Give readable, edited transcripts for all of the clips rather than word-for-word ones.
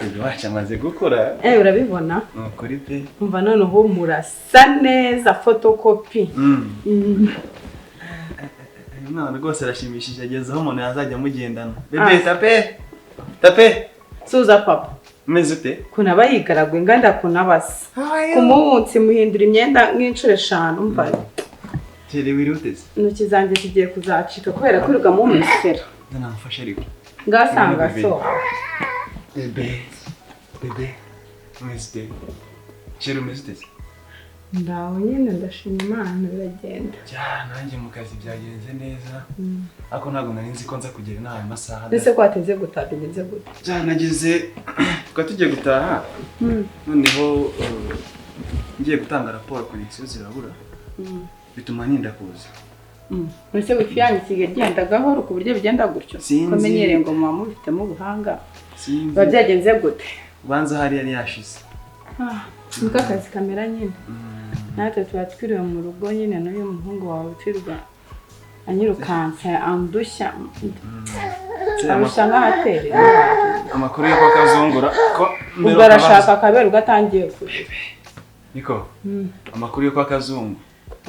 Uyu wacu amaze gukora. Urabibona? Ni ukuri pe. Umva noneho murasa neza fotokopi. Uyu mwana rwose arashimishije, ageze aho umuntu yazajya amugendana. Bebe, tape! Tape! Suza papa. Umeze ute? Kunaba yigaragwe nganda kunabasa. Ku munsi muhindura imyenda nk'inshuro 5 umva. Tere wiri uteze. Intoki zanjye zigiye kuzacika kubera kwirirwa mu mesera. Ndanamufasha ariko. Ngasanga so. Bebe, bebe, umeze ute? Chere umeze ute? Ndaho nyine ndashima Imana biragenda. Ja, nanjye mu kazi byagenze neza. Ariko ntabwo nari nzi ko nza kugera inaha masaha. Ese ko wateze gutaha bigenze gute? Ja, nageze twa tugiye gutaha. Noneho ngiye gutanga raporo connection zirabura. Bituma ninda kuza. Ese wifi yanyu isigaye igenda gahoro ku buryo bigenda gutyo? Komenyereye ngo muba mubifitemo ubuhanga. Biba byagenze gute? Ubanza hari yari yashize. Niko akazi kamera nyine. Natwe tuba twiriwe mu rugo nyine n'uyu muhungu wawe utirwa anyirukansa andushya. Arusha nk'ahaterera. Amakuru yo kwa Kazungura ko ubwo arashaka akabera ugatangiye kure. Niko. Amakuru yo kwa Kazungu.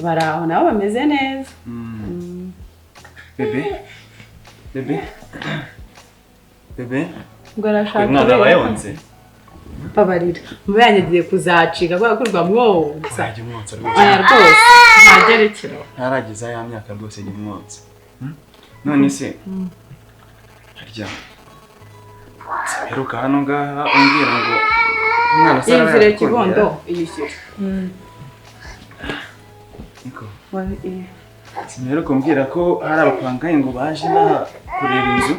Baraho nabo bameze neza. Bebe. Bebe. Bebe. Ubwo arashaka umwana aba yonze. Babarira. Muyange agiye kuzacika kubera kurwa mwonsa. Ajya umwonsa rwose. Aya rwose ntagerekera. Ntarageza ya myaka rwose ajya umwonsa. None se harya heruka hano ngaha umbwira ngo umwana Sara yizire kibondo iyishyura. Niko. Simeruka umbwira ko hari abapangayi ngo baje inaha kureba inzu.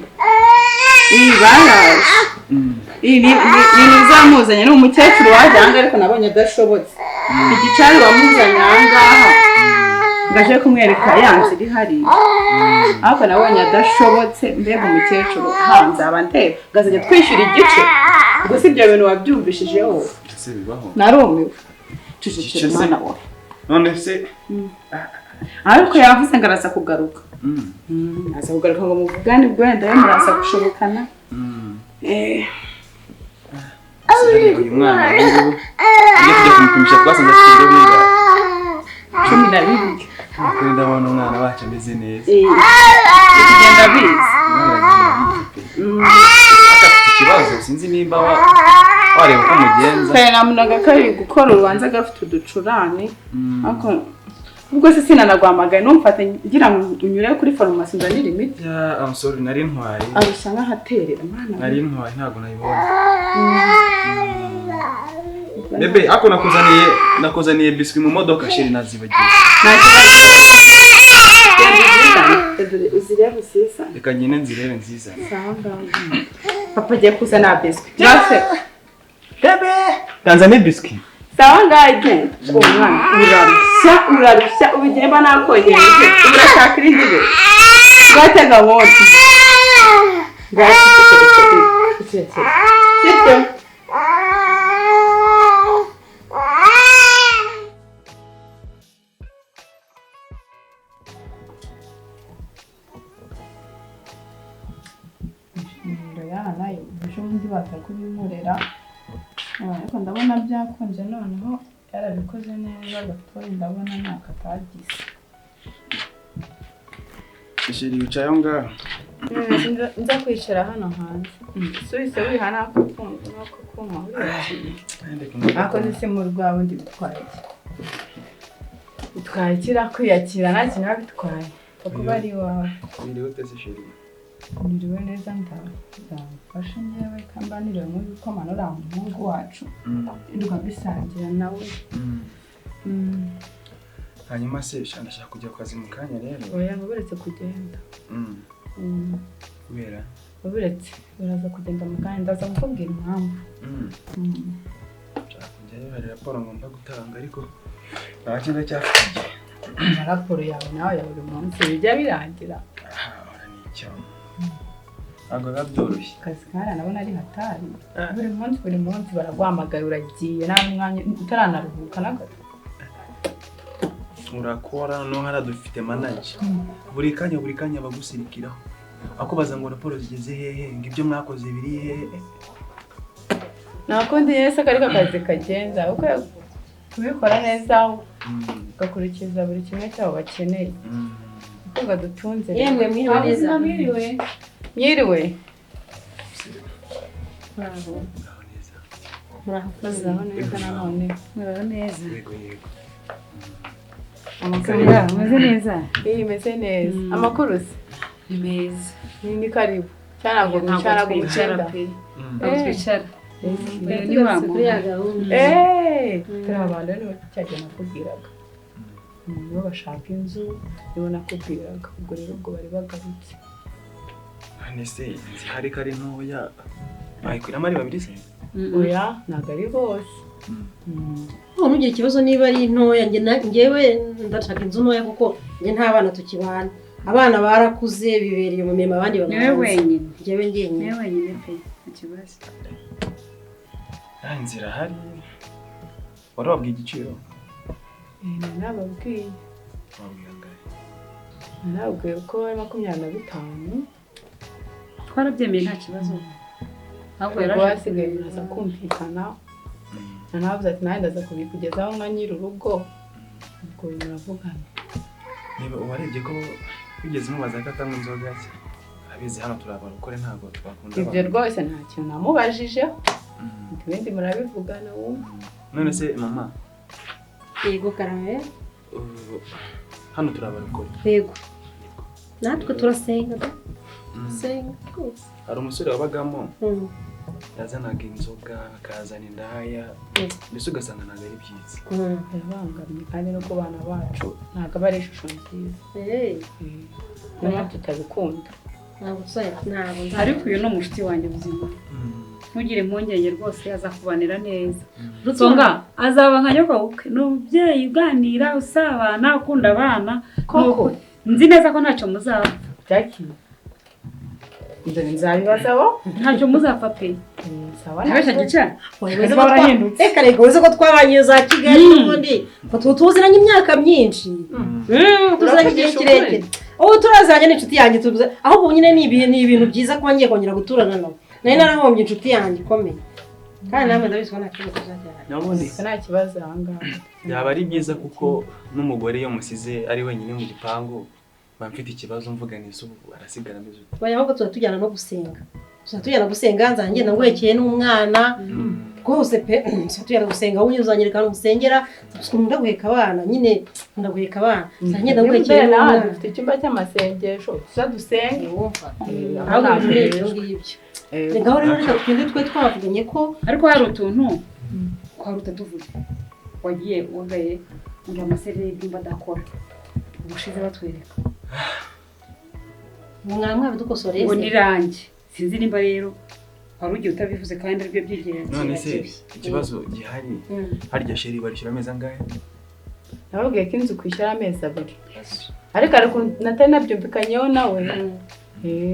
Iyi baraje. Iyi ni uzamuzanye ni umukecuru waje aha ngaha ariko nabonye adashobotse. Igicari wamuzanye aha ngaha ngaje kumwereka ya nzu iri hariya. Ariko nabonye adashobotse, mbega umukecuru nzaba ndeba ngazajya twishyura igice. Gusa ibyo bintu wabyumvishije wowe. Ese bibaho? Narumiwe. Cecekera mwana wawe. None se ariko yavuze ngo araza kugaruka. Aza kugaruka ngo muvugane ubwo wenda we muraza gushobokana. Uyu mwana ubu ugiye kujya kumupimisha twasanze afite ibiro bingahe? 12. Kuri ndabona umwana wacu ameze neza. Bigenda biza. Afite ikibazo sinzi nimba wareba uko mugenza. Kare namunaga kari gukora urubanza gafite uducurane. Ariko ubwo se sinanagwamagaye numfate ngira ngo unyure kuri farumasi nzanire imiti. Yeah, I'm sorry nari ntwaye. Arusha nk'ahaterera mwana. Nari ntwaye ntabwo nayibonye. Bebe, ako nakuzaniye biscuit mu modoka sheri nazibagiye. Uzirebe nziza. Reka nyine nzirebe nziza. Sawa. Papa agiye kuzana biscuit. Nase. Bebe, tanzaniye biscuit. Sawa ngaje. Umwana urarushya ubigenda nakonyeje. Urashaka irindi be. Gatega wonse. Sibyo. Ejo bundi baza kubinkorera. Ariko ndabona byakunze noneho yarabikoze neza gatoya ndabona ntako atagize. Sheri wicaye aho ngaho. Nza kwicara hano hanze. Suhise wiha n'ako kunywa uriyaciye. Akoze se mu rwawe ndi bitwaye iki? Bitwaye iki kwiyakira nta kintu biba bitwaye. Kuko ari iwawe. Niriwe ute se Sheri? Niriwe neza ndamufashe njyewe kamba niriwe muri gukoma nuriya muhungu wacu. Tukabisangira nawe. Hanyuma se ndashaka kujya ku kazi mu kanya rero. Oya buretse kugenda. Kubera? Buretse uraza kugenda mu kanya ndaza kukubwira impamvu. Nshaka kujyayo hari raporo ngomba gutanga ariko nta kintu cyafite igihe. Raporo yawe nawe ya buri munsi bijya birangira. Ora ni icyo. Ntabwo biba byoroshye. Akazi kara nabona ari hatari. Buri munsi baraguhamagara uragiye nta mwanya utaranaruhuka na gato. Urakora no hara dufite manager. Buri kanya bagusirikiraho. Akubaza ngo raporo zigeze hehe, ngo ibyo mwakoze biri hehe. Nakundi yese kariko akazi kagenda uko kubikora neza ugakurikiza buri kimwe cyabo bakeneye. Kuko dutunze. Yemwe mwiriwe neza. Mwiriwe. Mwiriwe. Bravo. Muraho neza nanone. Muraho neza. Yego yego. Amakuru meze neza. Meze neza. Amakuru se? Ni meza. Ni karibu. Cyana ngo mwicara ngo mucenda. Ntabwo twicara. Ni wa muntu. Turi abantu rero cyagiye nakubwiraga. Nibo bashaka inzu, nibo nakubwiraga. Ubwo rero ubwo bari bagarutse. None se inzu ihari ko ari ntoya bayikwiramo ari babiri se? Oya, ntabwo ari bose. Ntugire ikibazo niba ari ntoya, njyewe ndashaka inzu ntoya kuko njye nta bana tukibana. Abana barakuze bibereye mu mirimo abandi baba hanze. Niwe wenyine. Njyewe njyenyine. Niwe wenyine pe, ikibazo. Inzu irahari. Wari wabwiye igiciro? Nababwiye. Wabwiye angahe? Nababwiye ko ari 25. Twarabyemeye nta kibazo. Ahubwo yarasigaye biraza kumvikana. Nanavuze ati nanjye ndaza kubikugezaho nka nyir'urugo. Ubwo muravugana. Niba uwarebye ko wigeze umubaza ko atanywa inzoga se? Arabizi hano turi abarokore ntabwo twakunda. Ibyo rwose nta kintu namubajijeho. Ibindi murabivugana wumva. None se mama? Yego karame. Hano turi abarokore. Yego. Natwe turasenga da. Senga rwose. Hari umusore wabagamo yazanaga inzoga akazana indaya mbese ugasanga ntabwo ari byiza. Birabangamye kandi no ku bana bacu ntabwo aba ari ishusho nziza. Niyo mpamvu tutabikunda. Ariko uyu ni umushuti wanjye muzima. Ntugire impungenge rwose azakubanira neza. Rutsonga azaba nka nyokobukwe, ni umubyeyi uganira usabana ukunda abana. Koko nzi neza ko ntacyo muzapfa. Jackie nzabibazaho ntacyo muzapfa pe. Ntabeshya gica. Reka reka uzi ko twabanye za Kigali n'ubundi ko tuziranye imyaka myinshi. Tuziranye igihe kirekire. Ubu turazanye n'inshuti yanjye tubuze ahubwo nyine ni ibintu byiza kuba ngiye kongera guturana nawe. Nari narahombye inshuti yanjye ikomeye. Kandi namwe ndabizi ko nta kibazo tuzagirana. Nabundi nta kibazo aha ngaha. Byaba ari byiza kuko n'umugore iyo musize ari wenyine mu gipangu mba mfite ikibazo mvuga neza ubu arasigara ameze ute. Oya ahubwo tuba tujyana no gusenga. Tuba tujyana gusenga nzajya ngenda nguhekeye n'umwana. Rwose pe tuba tujyana gusenga wowe uzanyereka ahantu usengera nkunda guheka abana nyine nkunda guheka abana. Nzajya ngenda nguhekeye n'umwana. Dufite icyumba cy'amasengesho tuza dusenge. Ahubwo ibyo ngibyo. Ngaho rero reka tugende twe twavuganye ko ariko hari utuntu twari utatuvuze wagiye wagaye ngo amasereri y'ibyumba adakora ubushize batwereka mwamwe abidukosoreye ngo nirange sinzi nimba rero wari ugiye utabivuze kandi aribyo by'ingenzi. None se ikibazo gihari harya sheri barishyura amezi angahe? Nababwiye ko inzu kwishyura amezi abiri ariko natari nabyumvikanyeho nawe.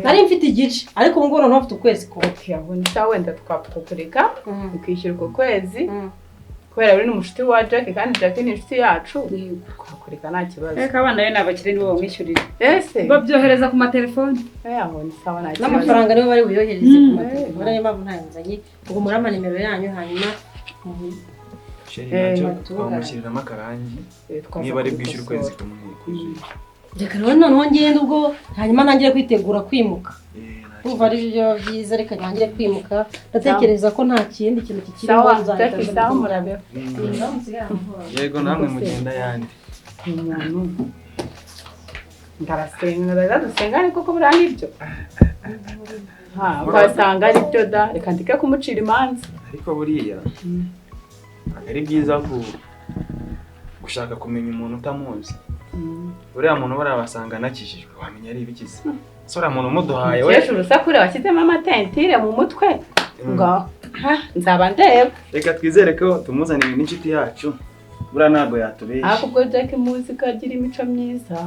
Nari mfite igice ariko ubu ngubu noneho mfite ukwezi kumwe. Aho ni wenda twakukureka ukishyura uko kwezi kubera uri n'umushuti wa Jack kandi Jack ni inshuti yacu twakureka nta kibazo. Reka abana be ni abakire nibo bamwishyurira. Ese babyohereza ku matelefone. Aho ni sawa nta kibazo. N'amafaranga nibo bari buyohereze ku matelefone niyo mpamvu ntayanzanye. Ubwo murama nimero yanyu hanyuma Sheri nacyo twamushyiriramo akarangi niba ari bwishyura ukwezi kumwe kuzuye. Reka rero noneho ngende ubwo hanyuma ntangire kwitegura kwimuka. Urumva ari byo byiza reka ntangire kwimuka ndatekereza ko nta kindi kintu kikirimo nzahita. Yego namwe mugenda yandi. Umuntu ndarasenga ndadusenga ariko ko buriya nibyo. Ukasanga ari byo da reka ndike kumucira imanza. Ariko buriya ntabwo ari byiza gushaka kumenya umuntu utamuzi. Uriya muntu barabasanga anakijijwe wamenya ari ibikize. So uriya muntu umuduhaye we. Umukecuru usakure washyizemo amatentire mu mutwe ngo nzaba ndeba. Reka twizere ko tumuzaniye n'inshuti yacu buriya ntabwo yatubeshya. Ariko ubwo Jack muzi ko agira imico myiza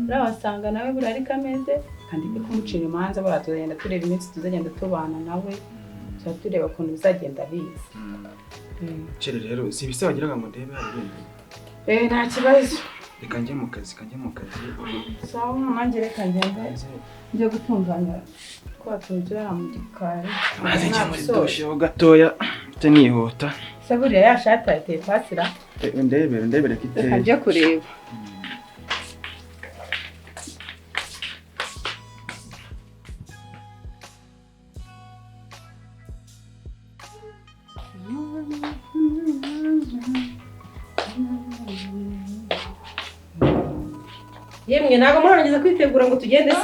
buriya wasanga nawe buriya ariko ameze kandi kumucira imanza buriya tuzagenda tureba iminsi tuzagenda tubana nawe tuzajya tureba ukuntu bizagenda biza. Chere rero si ibise wagiraga ngo ndebe hari ibindi. Nta kibazo. Reka njye mu kazi, kanjye mu kazi. Sawa nanjye reka ngende njye gutunganya kwa tujya mu gikari. Maze njye muri dushe ho gatoya nte nihuta. Se buriya ya shati yateye pasira. Ndebere kiteye. Reka njye kureba. Yemwe ntabwo murarangiza kwitegura ngo tugende se?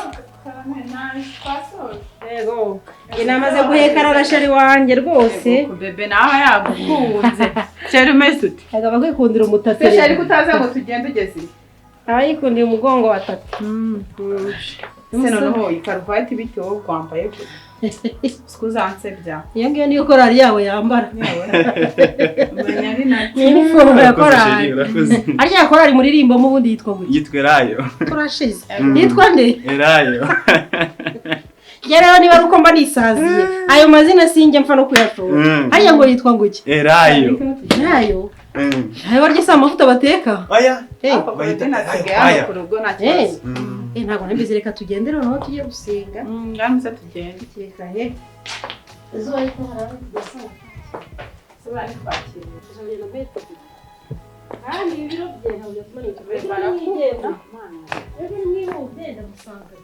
Yego. Inamaze guheka rora sheri wanjye rwose. Bebe nawe yagukunze. Sheri umeze ute? Agaba kwikundira umutatu. Se sheri kutaza ngo tugende ugeze. Aba yikundiye umugongo wa tatu. Se noneho ikaruvati bite wowe kwambaye gute? Sikuzansebya. Iyo ngiyo niyo korali yawe yambara. Umenya ari nacyo. Ni iniforume ya korali. Arya korali muririmbo mu bundi yitwa gute? Yitwa Erayo. Turashize. Yitwa nde? Erayo. Rero niba ari uko mba nisaziye ayo mazina sinjye mfa no kuyashobora. Hariya ngo yitwa nguki? Erayo. Erayo. Ayo barya si amavuta bateka? Oya. Bahita nasigaye ku rugo nta kibazo. Ntabwo nambizi, reka tugende noneho tujye gusenga. Ngamuze tugende. Kikaye. Izuba ariko harabasa. Izuba ari kwakira. Kandi ibiro bye ntabwo byatuma nigenda. Ejo mwihute ndagusanga.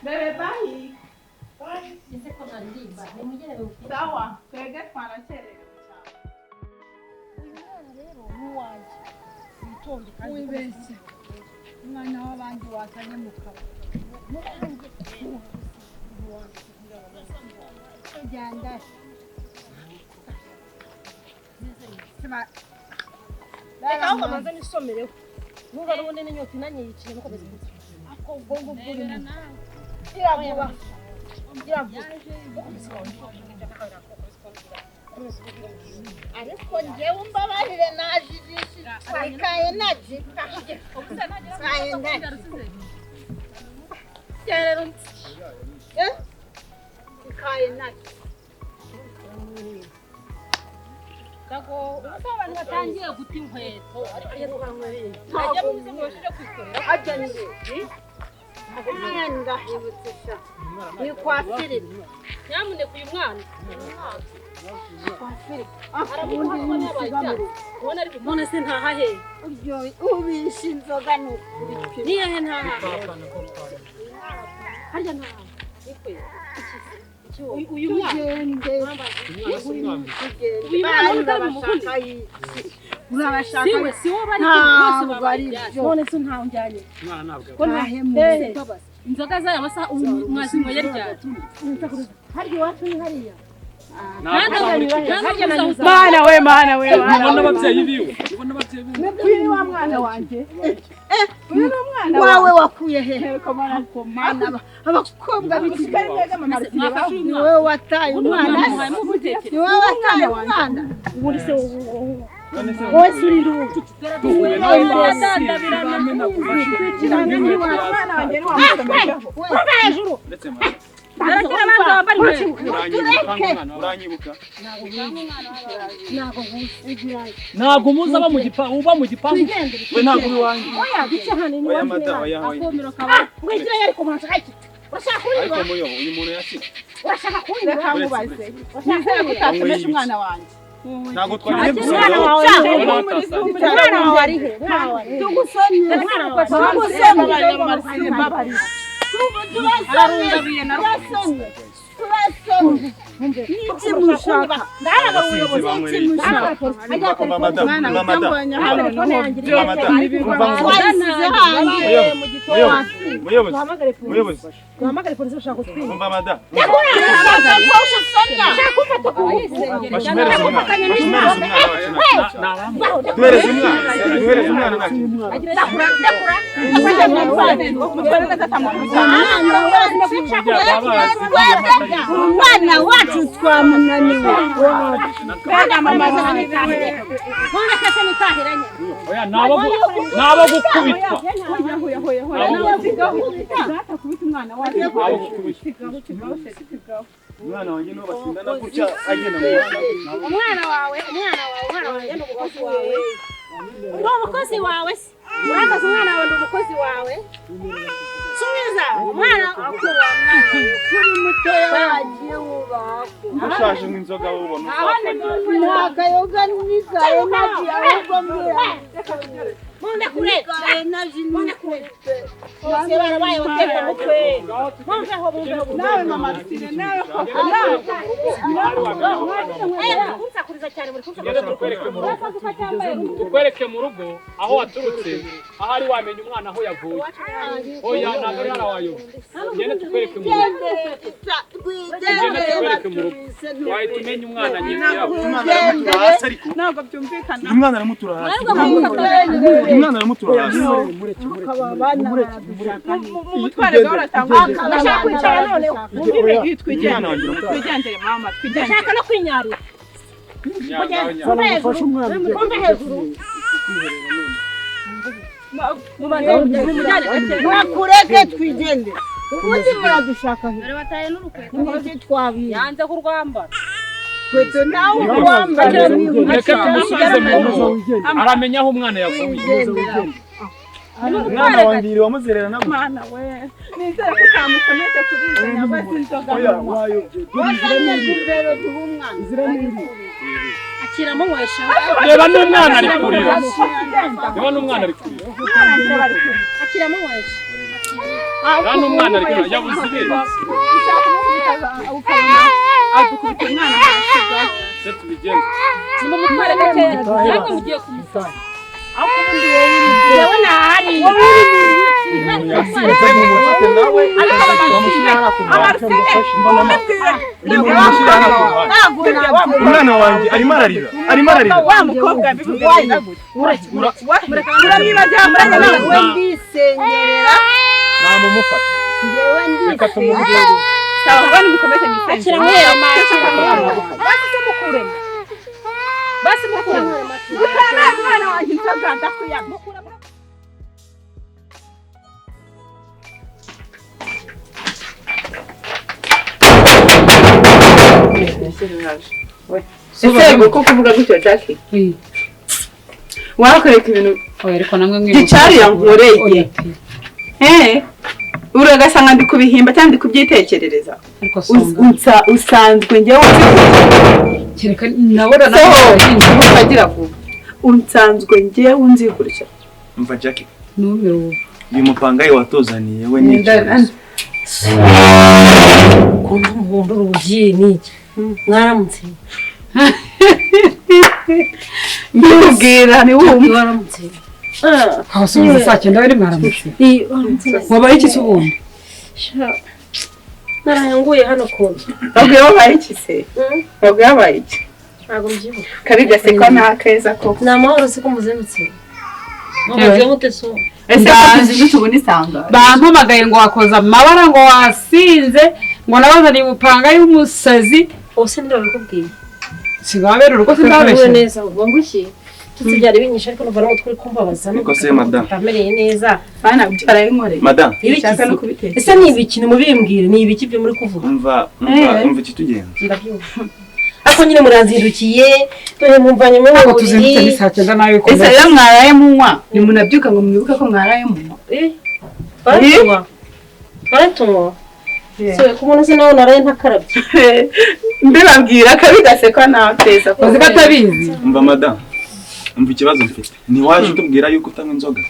Bebe bye. Sawa, twebwe twanakerewe cyane. Uyu mwana rero ni uwanjye. Witonde kandi wibeshye. Umwana w'abandi wazanye mu kabari. Tugenda. Reka ahubwo manze nisomereho. Numva n'ubundi n'inyota inanyiyiciye mukomeze gutya. Ako ubwonko bw'urimo. Iravuba. Iravuba. Ariko njyewe umbabarire najijishije. Ikaye naji. Ikaye naji. Ikaye naji. Ubu abantu batangiye guta inkweto ajya mu buzima bashije kwikorera ajya ni ndahibutse sha ni kwa Filipe nyamuneka uyu mwana kwa Filipe ubona ari none se ntahahe ubisha inzoga ni ukuri niyehe ntahahe harya ntahahe uyu mwana uyu mwana utari mu mukundi urabashaka si wo bari bose bari none se ntaho njyanye ko ntahemuze inzoga zaya masaha ubu mwazinyweye ryari harya iwacu ni hariya Mana we mana we ubona ababyeyi biwe ubona ababyeyi biwe uyu ni wa mwana wanjye uyu ni umwana wawe wakuye he abakobwa b'Ikigali ni wowe wataye umwana ni wowe wataye umwana ubundi se wowe se uri ndubu hejuru ntabwo umuzi aba mu gipangu uba mu gipangu we ntabwo uri wanjye oya duce hano ni oya mada oya oya akomero kaba wigirayo ariko manza iki urashaka kunywa ariko muyo uyu muntu yasize urashaka kunywa reka nkubaze nizere ko utatemesha umwana wanjye ntabwo twagiye umwana wawe umwana wawe ari he tugusomye tugusomye turasomye turasomye n'iki mushaka twayisize hanze duhamagare polisi bashaka kutwiba umwana wacu twamunaniwe nabo gukubitwa Umwana wanjye niwe basindana gutya agenda mu muhanda. Umwana wawe, umwana wawe, umwana wanjye ni umukozi wawe. Ndi umukozi wawe se? Uramaze umwana wawe ndi umukozi wawe? Subiza umwana kuri mutoya wagiye wubaha. Ushaje nk'inzoga wubona. Nta kayoga nikaye naji ahubwo mbwira. Munde kure. Munde kure. Bose barabaye bateka mutwe. Mumveho mumveho. Nawe mama Rusine nawe koko nawe. Kunsakuriza cyane muri kunsakuriza. Tukwereke mu rugo aho waturutse ahari wamenya umwana aho yavuye. Oya ntabwo ari harawayo. Ngende tukwereke mu rugo. Tukwereke mu rugo. Wahita umenya umwana nyine yawe. Ntabwo byumvikana. Umwana aramutura hasi. Umwana aramutura hasi. Umutware gahora atanga. Ndashaka kwicara noneho. Twigendere mama, twigendere. Ndashaka no kwinyarira. Mumve hejuru. Mwakureke twigendere. Ubundi muradushaka he? Niki twabiye. Yanze kurwambara. Kweto nawe urwambara. Reka tumusubize mu rugo. Aramenya aho umwana yavuye. Umwana wanjye yiriwe amuzerera nabwo. Mwana we, nizere ko utamusometse kuri izo nyama z'inzoga. Akira munywesha. Reba n'umwana ari kurira. Reba n'umwana ari kurira. Akira munywesha. Reba n'umwana ari kurira. Yabuze ibere. Adukubita umwana hasi. Se tubigenze. Nimumutware gakeya. Namwe mugiye kumusaba. Yewe nahari. Umwana wanjye arimo ararira. Arimo ararira. Wa mukobwa mbikubwira uramwibagira we ndisengerera. Namumufata. Reka tumuvuge. Sawa bwana mukomeze misenge. Akira mwera mama. Basi mukuremo. Basi mukuremo. Gutana umwana wanjye inzoga ndakuyama. Ese ko kuvuga gutyo Jackie? Wakoreka ibintu ariko namwe mwibuka. Gicari yankoreye. Uragasanga ndi kubihimba cyangwa ndi kubyitekerereza. Usanzwe njyewe kereka nabona ukagira vuba. Unsanzwe njyewe unzi gutya. Umva Jackie. Numiwe ubu. Uyu mupangayi watuzaniye we ni ikibazo. Kumva umuhondo urugi niki? Mwaramutse. Mbibwira ni wumva. Mwaramutse. Aho subiza saa 9 bari mwaramutse. Wabaye iki se ubundi? Narayanguye hano ku nzu. Babwiye wabaye iki se? Babwiye wabaye iki? Ntabwo mbyibuka. Kabi gasekwa nta keza koko. Ni amahoro se ko muzindutse. Mwagiye mute so? Ese ko tuzindutse ubu nisanga. Bampamagaye ngo wakoza amabara ngo wasinze ngo nabazaniye umupanga y'umusazi. Ose ndabikubwiye. Singabera urugo sindabeshe. Neza ubwo nguki? Tubyara binyisha ariko numva n'umutwe uri kumbabaza. Niko se madam. Utamereye neza. Bana byara inkoreye. Madam. Ibishaka no kubiteka. Ese ni ibiki mubimbwire ni ibiki byo muri kuvuga? Umva umva umva ikitugenza. Ndabyumva. Ako nyine muranzindukiye dore mumvanye mu buriri. Tuzindutse ni saa 9 nawe ko. Ese rero mwaraye munywa? Ni munabyuka ngo mwibuke ko mwaraye munywa. Baratunywa. Baratunywa. So kumuna se nawe naraye ntakarabye. Mbibabwira kabi gasekwa nta pesa. Uzi ko atabizi. Umva madam. Umva ikibazo mfite. Ni waje utubwira yuko utanywa inzoga?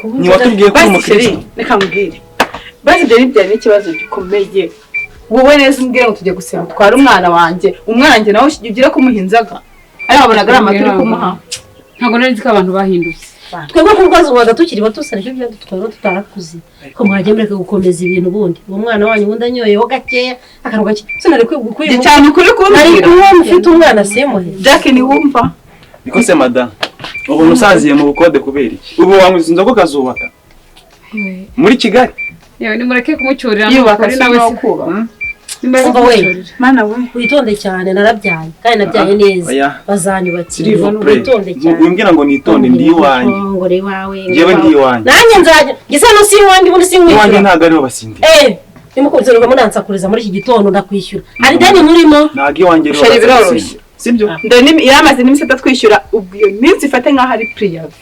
Ni watubwiye ko umukristo. Reka mbwire. Basi ibyo ni byari n'ikibazo gikomeye. Wowe neza umbwira ngo tujye gusenga utwara umwana wanjye. Umwana wanjye nawe ugira kumuha inzoga. Ari wabonaga ari amaturi kumuha. Ntabwo nari nzi ko abantu bahindutse. Twebwe kurwaza ubaga tukiri bato saricyo byadutwara tutarakuze. Ko mwagiye mureka gukomeza ibintu bundi. Uwo mwana wanyu wundi anyoyeho gakeya akantu gake. So nari kwigukwiye. Cyane ukuri kumbwira. Ari uwo mufite umwana semuhe. Jack ni wumva. Niko se madam. Ubu nusaziye mu bukode kubera iki? Ubu wanywa inzoga ukazubaka. Muri Kigali. Yewe ni mureke kumucyurira yubaka nawe si kuba. Umva we. Mana we. Witonde cyane narabyaye kandi nabyaye neza. Bazanyubakira. Witonde cyane. Wimbwira ngo nitonde ndi iwanjye. Ngo re wawe. Jewe ndi iwanjye. Nanjye nzajya. Gisa no si iwanjye ubundi si iwanjye. Iwanjye ntago ariho basindira. Nimukunze munansakuriza muri iki gitondo ndakwishyura. Hari deni murimo? Ntabwo iwanjye Sheri biroroshye. Sibyo? Ndoni yaramaze n'iminsi atatwishyura ubwo iyo minsi ifate nk'aho ari priyavi.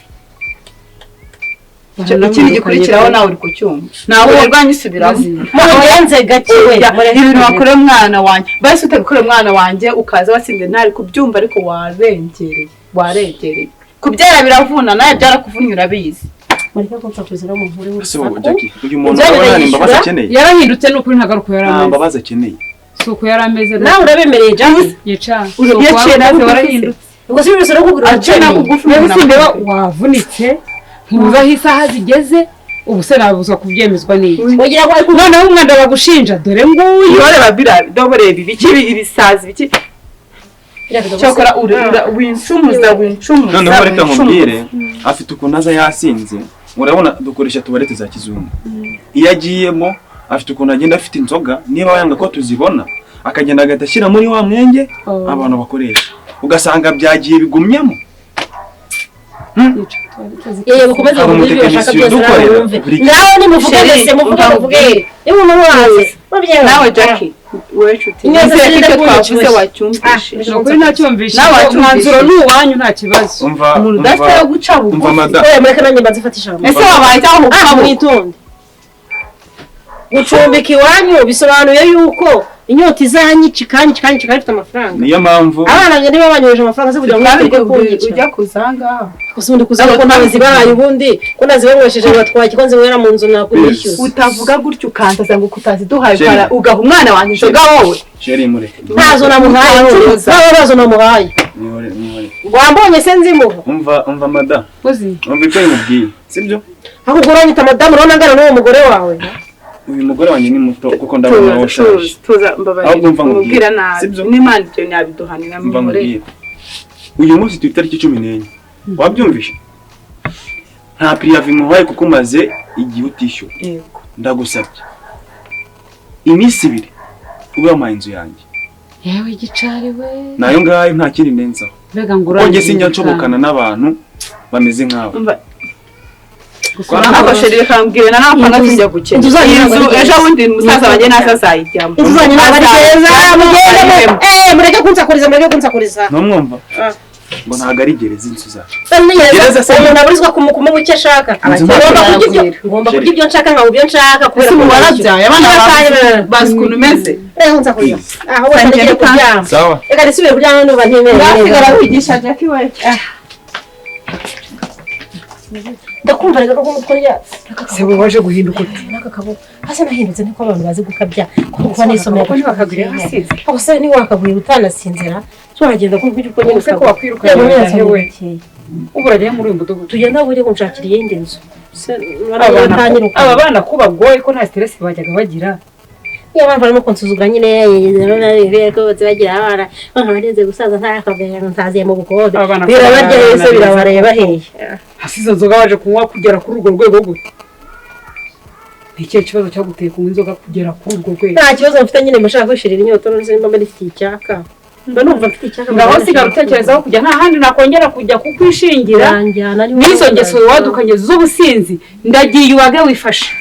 Ikindi gikurikiraho nawe uri kucyumva. Nawe urwanya isubiramo. Mugenze gake we. Ibintu wakoreye umwana wanjye. Basi utabikoreye umwana wanjye ukaza watsinze ntari kubyumva ariko warengereye. Warengereye. Kubyara biravuna nawe byarakuvunnye urabizi. Mureke kunsakuriza no muhure Ese wowe Jackie, uyu muntu urabona nta imbabazi akeneye? Yarahindutse ni ukuri ntagaruka yari Nta ameze. mbabazi akeneye. Si uko yari ameze. Nawe urabemereye Jackie? Yica. Yaciye nawe warahindutse. Ubwo si ibintu no kugura Aciye na bugufi Mbese sindeba wavunitse ntuzi aho isaha zigeze ubu se nabuzwa kubyemezwa n'iki? Ugira ngo Noneho umwanda bagushinja dore nguyu. Yoreba bira doboreba ibiki ibisazi biki cyakora wincumuza wincumuza. Noneho reka nkubwire afite ukuntu aza yasinze. Urabona dukoresha tuwarete za kizungu. Iyo agiyemo afite ukuntu agenda afite inzoga niba yanga ko tuzibona akagenda agahita ashyira muri wa mwenge abantu bakoresha ugasanga byagiye bigumyamo. Mukomeze muvuge ibyo bashaka byose nawe wumve. Nawe nimuvuge mbese muvuge muvuge. Niba umubaze. Nawe Jackie wowe nshuti nizere ko icyo twavuze wacyumvise. Ni ukuri ntacyumvise. Nawe umwanzuro ni uwanyu nta kibazo. Umva umuntu udafite yo guca bugufi. Oya mureke nanjye mbanze mfate ijambo. Ese wabaye cyangwa Ah mwitonde. Gucumbika iwanyu bisobanuye yuko inyota izanyica ikanyica ikanyica ifite amafaranga. Niyo mpamvu abana banjye niba banyoheje amafaranga se kugira ngo mwite kunyica. Ujya kuzanga. Gusa ubundi kuzanga ko ntawe zibahaye ubundi ko nazibanywesheje batwaye ko nzinywera mu nzu nakunishyuza. Utavuga gutyo ukantaza ngo kutaziduhaye ugaha umwana wanjye inzoga wowe. Sheri mureke. Ntazo namuhaye. Ntazo namuhaye. Nihore nihore. Wambonye se nzimuha. Umva umva mada. Uzi. Umva icyo nkubwiye. Sibyo? Ahubwo uranyita madamu urabona angana n'uwo mugore wawe. Uyu mugore wanjye ni muto kuko ndabona wowe ushaje. Tuza mbabarira. Umubwira nabi. N'Imana ibyo nyabiduhanira mureke. Uyu munsi turi tariki 14. Wabyumvishe? Nta priyavi muhaye kuko umaze igihe utishyura. Yego. Ndagusabye. Iminsi ibiri ube wampaye inzu yanjye. Yewe gicari we. Nayo ngayo nta kindi ndenzaho. Mbega ngo urangiye. Kuko njye nshobokana n'abantu bameze nkawe. Ako sheri reka mbwire na nta tujya gukena. Inzu ejo bundi musaza wanjye naza azayijyamo. Inzu zanyu ntabwo ari keza mugende mureke kunsakuriza mureke kunsakuriza. Ntumwumva? Ngo ntabwo ari gereza inzu zacu. Gereza umuntu aburizwa kumuha icyo ashaka. Ngomba kurya ibyo nshaka nkaba ibyo nshaka kubera ko warabyaye abana bazi ukuntu umeze. Reka nsakuza. Aho wese ngiye kuryama. Sawa. Reka nisubire kuryama numva ntimereye. Ngasigara wigisha Jackie we. Ndakumva reka ko umutwe se waje guhinduka ute naka kaboko hasi nahindutse niko abantu bazi gukabya kuko nisomera ko ntibakagwira hasize aho se ni wakagwira utanasinzira turagenda kumva uko nyine se ko wakwirukanye we ubu uragiye muri uyu mudugudu tugenda buri kunshakira iyindi nzu aba bana ko bagoye ko nta stress bajyaga bagira niyo mpamvu barimo kunsuzugura nyine ko bagira abana barenze gusaza ntarakabwira ntaziye mu bukode birabarya hese birabareba hehe hasi izo nzoga waje kunywa kugera kuri urwo rwego gute? Ni ikihe kibazo cyaguteye kunywa inzoga kugera kuri urwo rwego? Nta kibazo mfite nyine mbashaka kwishirira inyota none nimba mfite icyaka mba numva mfite icyaka ngaho sigara utekerezaho kujya nta handi nakongera kujya kukwishingira n'izo ngeso wadukanye z'ubusinzi ndagiye ubage wifashe.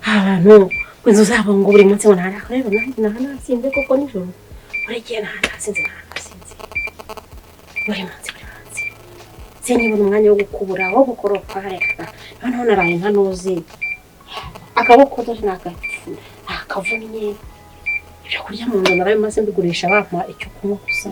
Abantu inzu zabo ngo buri munsi ngo ntarakora nta nasinze koko nijoro buri gihe nta nasinze buri munsi sinkibona umwanya wo gukubura wo gukoropa reka noneho naraye ntanuzi akaboko dore nakavunnye ibyo kurya mu nzu naraye maze mbigurisha bampa icyo kunywa gusa.